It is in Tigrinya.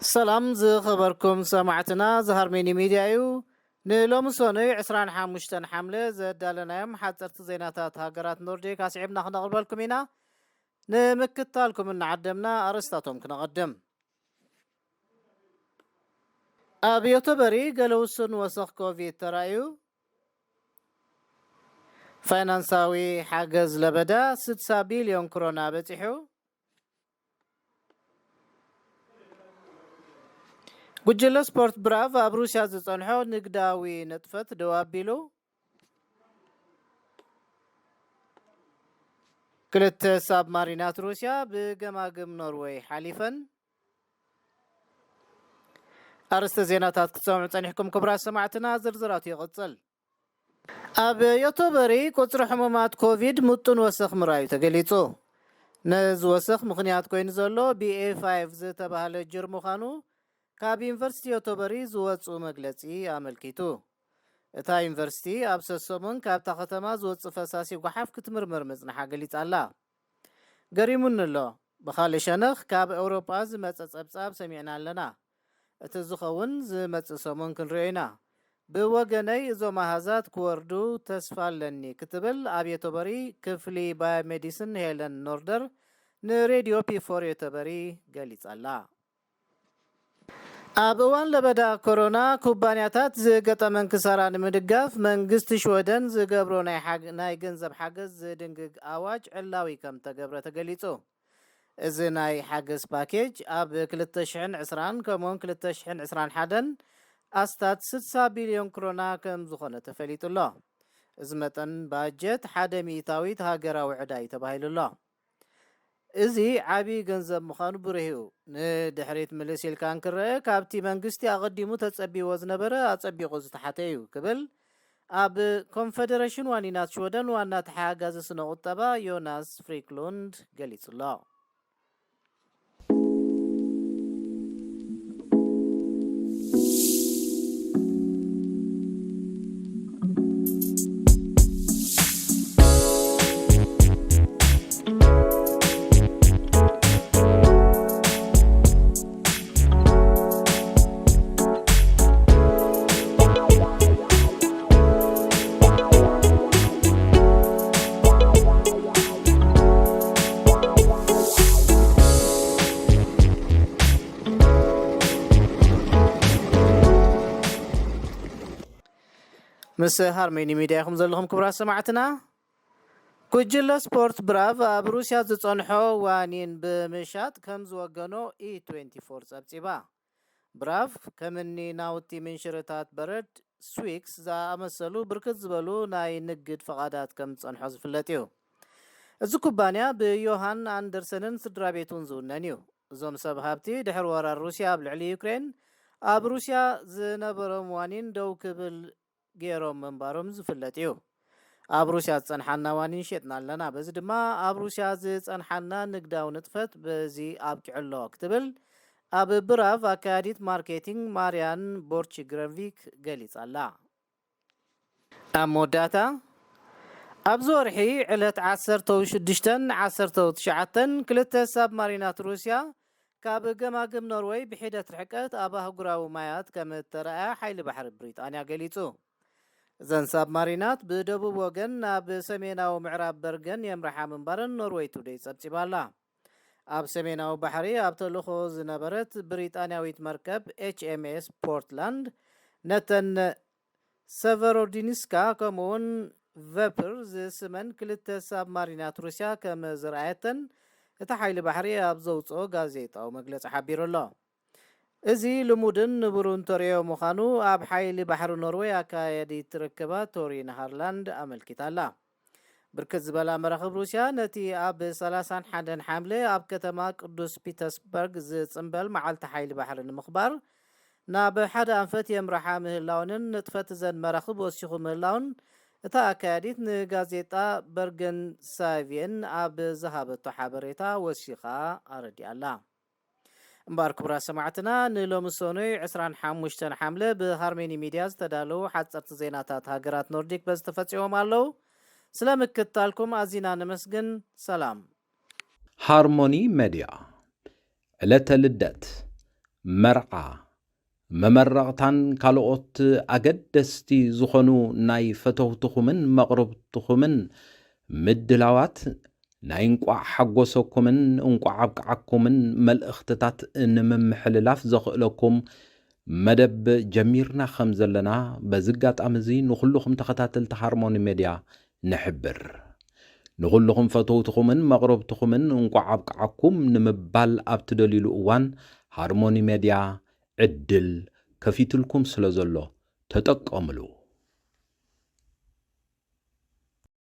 ሰላም ዝኸበርኩም ሰማዕትና፣ እዚ ሃርሜኒ ሚድያ እዩ። ንሎሚ ሰኑይ ዕስራን ሓሙሽተን ሓምለ ዘዳለናዮም ሓፀርቲ ዜናታት ሃገራት ኖርዲክ ኣስዒብና ክነቕርበልኩም ኢና። ንምክትታልኩም እናዓደምና ኣርእስታቶም ክነቐድም። ኣብ ዮቶበሪ ገለ ውሱን ወሰኽ ኮቪድ ተራእዩ። ፋይናንሳዊ ሓገዝ ለበዳ ስድሳ ቢልዮን ክሮና በፂሑ። ጉጅለ ስፖርት ብራቭ ኣብ ሩስያ ዝጸንሖ ንግዳዊ ንጥፈት ደው ኣቢሉ። ክልተ ሳብማሪናት ሩስያ ብገማግም ኖርወይ ሓሊፈን። ኣርእስተ ዜናታት ክትሰምዑ ጸኒሕኩም ክቡራት ሰማዕትና፣ ዝርዝራቱ ይቕጽል። ኣብ ዮቶበሪ ቁጽሪ ሕሙማት ኮቪድ ምጡን ወሰኽ ምርኣዩ ተገሊጹ። ነዚ ወሰኽ ምኽንያት ኮይኑ ዘሎ ቢ ኤ ፋይቭ ዝተባህለ ጅር ምዃኑ ካብ ዩኒቨርሲቲ ዮቶበሪ ዝወጹ መግለጺ ኣመልኪቱ። እታ ዩኒቨርሲቲ ኣብ ሰሰሙን ካብታ ከተማ ዝወጽእ ፈሳሲ ጓሓፍ ክትምርምር ምጽንሓ ገሊጻ ኣላ። ገሪሙኒ ኣሎ። ብኻልእ ሸነኽ ካብ ኤውሮጳ ዝመጸ ጸብጻብ ሰሚዕና ኣለና። እቲ ዝኸውን ዝመጽእ ሰሙን ክንሪኦ ኢና። ብወገነይ እዞም ኣሃዛት ክወርዱ ተስፋ ኣለኒ ክትብል ኣብ ዮቶበሪ ክፍሊ ባዮሜዲስን ሄለን ኖርደር ንሬድዮ ፒ ፎር ዮቶበሪ ገሊጻ ኣላ። ኣብ እዋን ለበዳ ኮሮና ኩባንያታት ዝገጠመን ክሳራ ንምድጋፍ መንግስቲ ሽወደን ዝገብሮ ናይ ሓግ-፣ ናይ ገንዘብ ሓገዝ ዝድንግግ ኣዋጅ ዕላዊ ከም ተገብረ ተገሊጹ። እዚ ናይ ሓገዝ ፓኬጅ ኣብ ክልተ ሽሕን ዕስራን ከምኡውን ክልተ ሽሕን ዕስራን ሓደን ኣስታት ስድሳ ቢልዮን ክሮና ከም ዝኾነ ተፈሊጡ ኣሎ። እዚ መጠን ባጀት ሓደ ሚእታዊት ሃገራዊ ዕዳ እዩ ተባሂሉ ኣሎ። እዚ ዓቢ ገንዘብ ምዃኑ ብርህ እዩ። ንድሕሪት ምልስ ኢልካ እንክረአ፣ ካብቲ መንግስቲ ኣቐዲሙ ተጸቢዎ ዝነበረ ኣጸቢቑ ዝተሓተ እዩ ክብል ኣብ ኮንፈደሬሽን ዋኒናት ሽወደን ዋና ተሓጋዚ ስነ ቁጠባ ዮናስ ፍሪክሉንድ ገሊጹ ኣሎ። ምስ ሃርሜኒ ሚድያ ኢኹም ዘለኹም ክቡራት ሰማዕትና። ጉጅለ ስፖርት ብራቭ ኣብ ሩስያ ዝጸንሖ ዋኒን ብምሻጥ ከም ዝወገኖ ኢ ትዌንቲ ፎር ጸብጺባ። ብራቭ ከምኒ ናውቲ ምንሽርታት በረድ፣ ስዊክስ ዝኣመሰሉ ብርክት ዝበሉ ናይ ንግድ ፈቓዳት ከም ዝጸንሖ ዝፍለጥ እዩ። እዚ ኩባንያ ብዮሃን ኣንደርሰንን ስድራ ቤቱን ዝውነን እዩ። እዞም ሰብ ሃብቲ ድሕሪ ወራር ሩስያ ኣብ ልዕሊ ዩክሬን ኣብ ሩስያ ዝነበሮም ዋኒን ደው ክብል ገይሮም ምንባሮም ዝፍለጥ እዩ። ኣብ ሩስያ ዝጸንሓና ዋኒን ሸጥና ኣለና፣ በዚ ድማ ኣብ ሩስያ ዝጸንሓና ንግዳዊ ንጥፈት በዚ ኣብቂዑ ኣሎ ክትብል ኣብ ብራቭ ኣካያዲት ማርኬቲንግ ማርያን ቦርችግረንቪክ ገሊጻ ኣላ። ኣብ መወዳእታ፣ ኣብዚ ወርሒ ዕለት ዓሰርተ ሽዱሽተን ዓሰርተ ትሽዓተን ክልተ ሳብማሪናት ሩስያ ካብ ገማግም ኖርወይ ብሒደት ርሕቀት ኣብ ኣህጉራዊ ማያት ከም እተረኣያ ሓይሊ ባሕሪ ብሪጣንያ ገሊጹ። እዘን ሳብማሪናት ብደቡብ ወገን ናብ ሰሜናዊ ምዕራብ በርገን የምርሓ ምንባረን ኖርወይ ቱደይ ጸብጺባ ኣላ። ኣብ ሰሜናዊ ባሕሪ ኣብ ተልእኾ ዝነበረት ብሪጣንያዊት መርከብ ኤች ኤም ኤስ ፖርትላንድ ነተን ሰቨሮዲንስካ ከምኡውን ቨፕር ዝስመን ክልተ ሳብማሪናት ሩስያ ከም ዝረኣየተን እቲ ሓይሊ ባሕሪ ኣብ ዘውፅኦ ጋዜጣዊ መግለፂ ሓቢሩ ኣሎ። እዚ ልሙድን ንቡርን ተርእዮ ምዃኑ ኣብ ሓይሊ ባሕሪ ኖርወይ ኣካያዲት ርክባት ቶሪን ሃርላንድ ኣመልኪታ ኣላ። ብርክት ዝበላ መራኽብ ሩስያ ነቲ ኣብ ሰላሳን ሓደን ሓምለ ኣብ ከተማ ቅዱስ ፒተርስበርግ ዝጽንበል መዓልቲ ሓይሊ ባሕሪ ንምኽባር ናብ ሓደ ኣንፈት የምርሓ ምህላወንን ንጥፈት እዘን መራኽብ ወሲኹ ምህላውን እታ ኣካያዲት ንጋዜጣ በርገን ሳቪየን ኣብ ዝሃበቶ ሓበሬታ ወሲኻ ኣረዲኣላ። እምበኣር ክቡራት ሰማዕትና፣ ንሎሚ ሰኑይ ዕስራን ሓሙሽተን ሓምለ ብሃርሜኒ ሚድያ ዝተዳለዉ ሓጸርቲ ዜናታት ሃገራት ኖርዲክ በዚ ተፈጺሞም ኣለዉ። ስለ ምክትታልኩም ኣዚና ነመስግን። ሰላም። ሃርሞኒ መድያ፣ ዕለተ ልደት፣ መርዓ፣ መመረቕታን ካልኦት ኣገደስቲ ዝኾኑ ናይ ፈተውትኹምን መቕርብትኹምን ምድላዋት ናይ እንቋዕ ሓጎሰኩምን እንቋዕ ኣብቅዓኩምን መልእኽትታት ንምምሕልላፍ ዘኽእለኩም መደብ ጀሚርና ከም ዘለና በዚ ኣጋጣሚ እዚ ንኹልኹም ተኸታተልቲ ሃርሞኒ ሜድያ ንሕብር። ንኹልኹም ፈተውትኹምን መቕረብትኹምን እንቋዕ ኣብቅዓኩም ንምባል ኣብ ትደልዩሉ እዋን ሃርሞኒ ሜድያ ዕድል ከፊትልኩም ስለ ዘሎ ተጠቀምሉ።